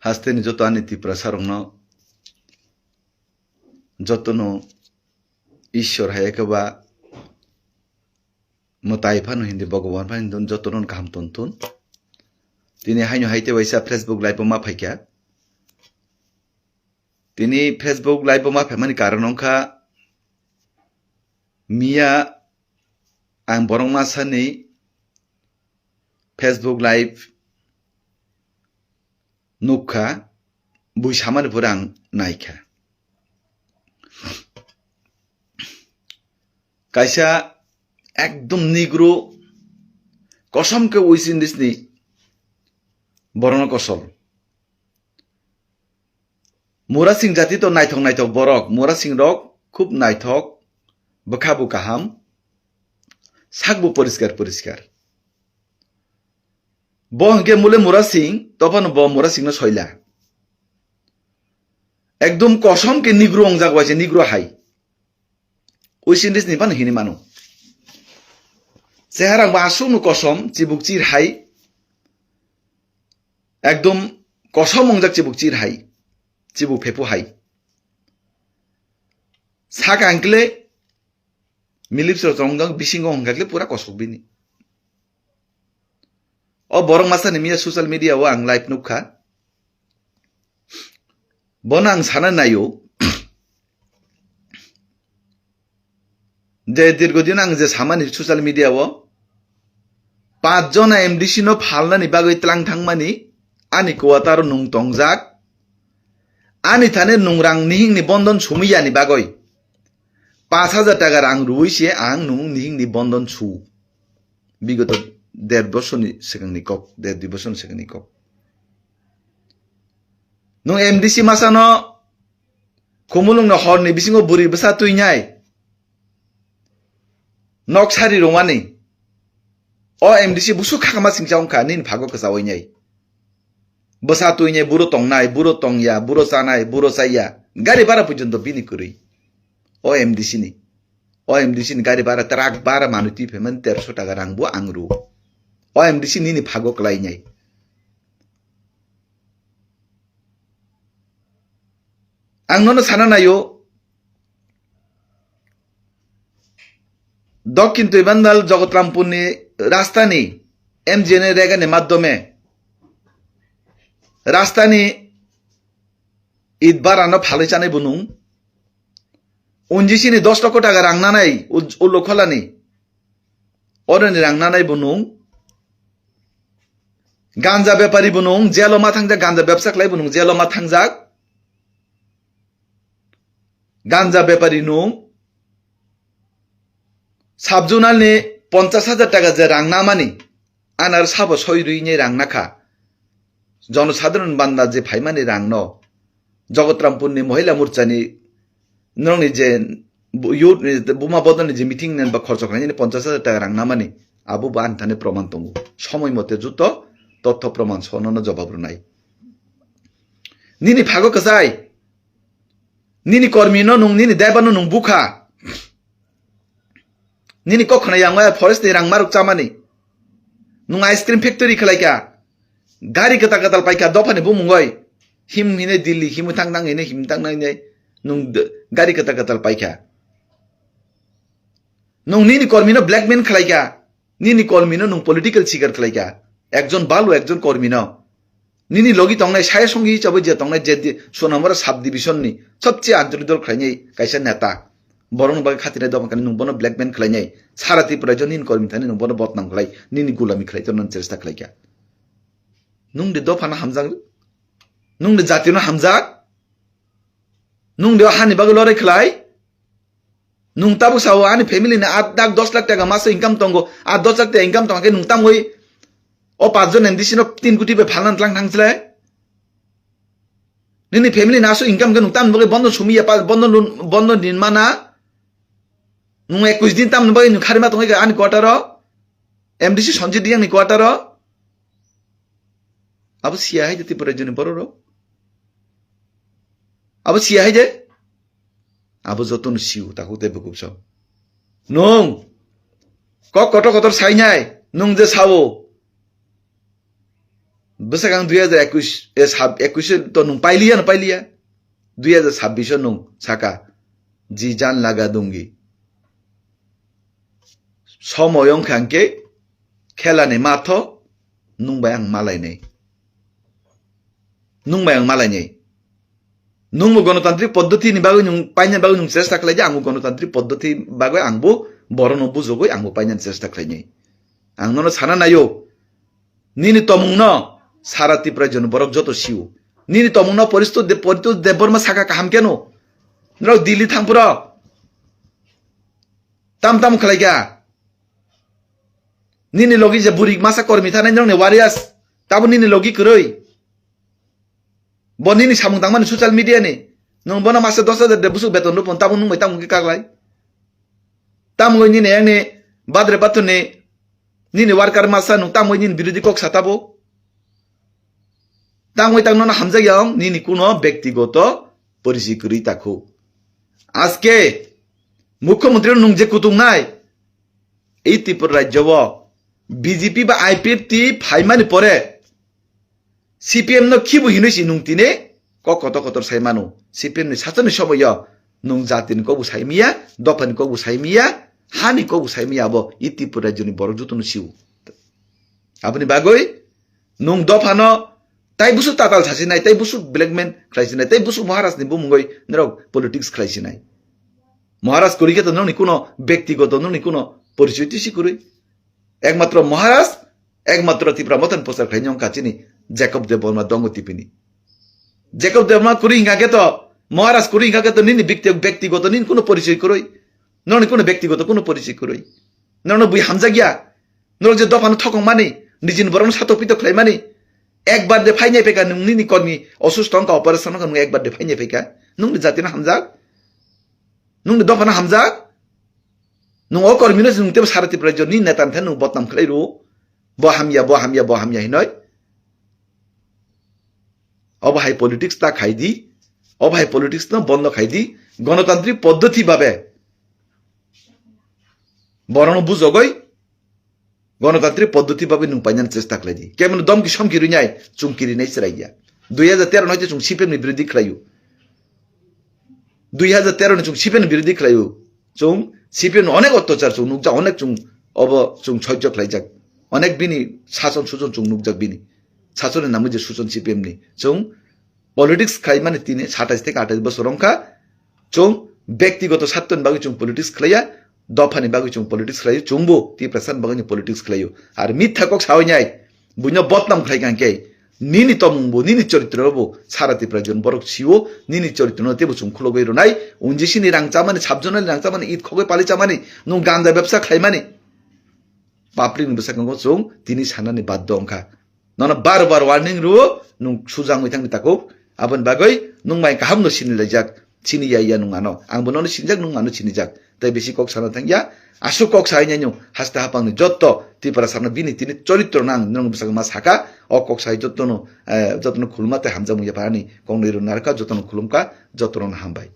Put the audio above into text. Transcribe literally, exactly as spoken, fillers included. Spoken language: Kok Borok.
Hasteni joto ani Tiprasa rokno jotono Ishwar hai khe ba mwtai phano hindi, Bhagwan phano hindi, jotono kaham ton thun. Tini haino hai te waisa Facebook live o ma phaikha. Tini Facebook live o ma phaimani karon wngkha miya ang borok masani Facebook live nukha, bui samani pore ang naikha. Kaisa ekdom nigro kosom khe West Indies ni borokno kosol. Murasing jati to naithok naithok borok, Murasing rok khub naithok, bwkha bo kaham, sak bo poriskar poriskar. Bo hwnkhe mule Murasing, tophano bo Murasing no soila. Ekdom kosom khe nigro wngjak waisa, nigro hai. West Indies ni phano hini mano. Cheharang bo aswk no kosom, chibuk chir hai. Ekdom kosom wngjak chibuk chir hai. Chibuk phepu hai. Saka hwnkhe le Milips rok tongjak bisingo hwnkha khe pura kosok bini. O borok masa ni miya social media o ang live nukha. Bono ang sana naio. Je dirgo din ang je samani social media o panch jona M D C no phalnani bagwi tlang thangmani ani quarter o nung tongjak. Ani thani nung rang nihing ni bondon sumui yani bagwi panch hajar taka rang rwui se ang nung nihing ni bondon su. Bigoto der bosor ni swkang ni kok, der dui bosor ni swkang ni kok. Nung M D C masa no Khumulwng no hor ni bisingo bwrwi bwsa twi nai. Nok sari rwmani. O M D C busu khakma singcha wngkha nini phago kwchawi nai. Bwsa twi nai, buro tongnai, buro tongya, buro chanai, buro chaya. Gari bara porjonto bini kwrwi. O M D C ni. O M D C ni gari bara, truck bara manwi twi phaimani terso taka rang bo ang rw. O M D C nini phago kwlai nai. Ang nono sana naio, Dokkin Twibandal Jogotrampunni rastani M G N A regani maddome rastani it barano phalwi chanai bunung. Unjisini dos lokho taka rang nanai, u-, ulo kholani. Oroni rang nanai bunung. Ganja bepari bunung, jelo ma thangjak, ganja bebsa khlai bunung, jelo ma thangjak. Ganja bepari nung. Sabjunalni ponchas hajar taka je rang namani, anar sabo soi rwini rang nakha. Jonosadharon banda je phaimani rang no, Jogotrampunni Mohila Morchani norokni je bu-, youth ni, Buma Bodolni je meeting ni ba khorcho khlainani ponchas hajar taka rang namani, abo bo ani thani proman tongo. Somoi mote juto totho proman sono no jobab rwnai. Nini phago kwchai. Nini kormi no nung, nini daiba no nung bukha. Nini kok khna yang waya forest ni rang maruk chamani. Nung ice cream factory khlai kha. Gari kwtal kwtal pai kha, dopha ni bumung oi. Him hine Delhi, him thang nang hine, him thang nang hine. Nung d-, gari kwtal kwtal pai kha. Nung nini kormi no blackmail khlai kha. Nini kormi no nung political sikar khlai kha. Ekjon balu, ekjon kormi no. Nini logi tongnai saya songi hisabe je tongnai je di-, Sonamura sub division ni sobche anchalik dol khlainai kaisa neta. Borok ni bagwi khatinai dopha kani nung bono blackmail khlainai. Sara Tripura jo nini kormi thani nung bono botnam khlai, nini gulami khlai torna chesta khlai kha. Nung de dopha no hamjak. Nung de jati no hamjak. Nung de hani bagwi lorai khlai. Nung tabuk sao ani family ni at dak dos lakh taka maso income tongo, at dos lakh taka income tongo khe nung tamwi o panch jon M D C no tin koti bai phalna tlang thang chlai? Nini family ni aso income khe nung tamni bagwi bondon sumi ya pa, bondon lun, bondon rin mana? Nung ekwis din tamni bagwi nung kharima tongwi ani quarter o? M D C Sanjit Reang ni quarter o? Abo siya hai de Tripura rajyo ni borok rok? Abo siya hai de? Abo joto no siu takhuk tei bukhuk sao. Nung kok kotor kotor sainai, nung je sao. Bwsakang dui hajar ekush, eh, sab-, ekush to nung pailiya no pailiya. Dui hajar sabbish o nung saka, "Ji jan laga dungi." Somoy wngkha hwnkhe khelani matho nung bai ang malainai. Nung bai ang malainai. Nungbo gonotantrik poddoti ni bagwi nung painani bagwi nung chesta khlaidi, angbo gonotantrik poddoti bagwi angbo borokno bujogwi angbo painani chesta khlainai. Ang nono sana naio, nini tomungno sara Tipra joni borok joto sio. Nini tomungno Poritos De-, Poritos Debbarma saka kaham keno. Norok Delhi thangphuru tam tam khlaikha. Nini logi je buri masa kormi thanai norokni warriors, tabo nini logi kwrwi. Bo nini samung tangmani social media ni. Nwng bono masa dos hajar de busuk beton rupon, tamo nwng bai tamo khe kaklai. Tamo nini yang ni badre pathor ni nini worker masa nwng tamo nini birodhi kok sa tabo. Tamo tang nono hamjak yang nini kuno bektigoto porichi kwrwi takhu. Aske mukhyamantri nwng je kutung nai, ei Tripura rajyo o B J P ba I P F T phaimani pore C P M no khibu hinwi si nung tini kok kotor kotor sai mano. C P M ni sachani somoyo nung jatini kokbo sai miya, dophani kokbo sai miya, hani kokbo sai miya, abo i Tripura rajyoni borok jotono sio. Aboni bagwi nung dophano tai busu tatal sasinai, tai busu blackmail khlaisinai, tai busu Maharaj ni bumungoi norok politics khlaisinai. Maharaj kwrwi khe to nokni kuno bektigoto nokni kuno porichoi tisi kwrwi. Ekmatro Maharaj, ekmatro Tipra Mothani prochar khlainai wngkha chini Jacob Debbarma dongo tipini. Jacob Debbarma kwrwi hingkha khe to, Maharaj kwrwi hingkha khe to nini bekti-, bektigoto nini kuno porichoi kwrwi. Nokni kuno bektigoto kuno porichoi kwrwi. Nono bui hamjakya. Norok je dophano thokong mani, nijini borokno satok pitok khlai mani. Ekbar de phainai phaikha nwng nini kormi osusto wngkha, operation wngkha, nwng ekbar de phainai phaikha. Nwngni jatino hamjak. Nwngni dophano hamjak. Nwng o kormino se nwng tebo sara Tripura rajyo ni neta ni thani nwng bodnam khlai rwo. Bo hamya, bo hamya, bo hamya hinoi. Obo hai politics ta khai di. Obo hai politics no bondo khai di. Gonotantrik poddoti babe borokno bujogoi gonotantrik poddoti babe nwng painani chesta khlai di. Kemon domki somki rinai, chwng kirinai chwrai ya. Dui hajar tero noite chwng C P M ni birodhi khlaio. Dui hajar tero ni chwng C P M ni birodhi khlaio. Chwng C P M ni onek ottachar chwng nukjak, onek chwng obo chwng sojjo khlaijak. Onek bini sason sujon chwng nukjak bini. Sasoni namwi je sujon C P M ni. Chwng politics khlaimani tini satais theke atais bosor wngkha. Chwng bektigoto sartoni bagwi chwng politics khlaiya, dophani bagwi chwng politics khlaio, chwngbo Tiprasani bagwi politics khlaio. Ar mitha kok sawi nai, buino bodnam khlai kang khe, nini tomungbo, nini choritrobo sara Tipra jon borok sio, nini choritrono tebo chwng khulogwi rwnai, unjisini rang chamani, sabjonani rang chamani, it khogwi pali chamani, nwng ganja bebsa khlaimani. Public ni bwskango chwng tini sanani baddo wngkha. Nono bar bar warning rwo, nwng sujangwi thangni takhuk. Aboni bagwi nwng bai kaham no sini laijak, sini ya ya nwng ano. Ang bo nono sinijak, nwng ano sinijak. Tai bisi kok sana thangya. Aswk kok sai nai nwng haste hapang ni jotto Tiprasa no bini tini choritro nang nwng bwsakma saka. O kok sai jotto no, eh, jotto no khulma tai hamjakmung ya parani. Kok nwi rw narwkha, jotto no khulumkha, jotto no hambai.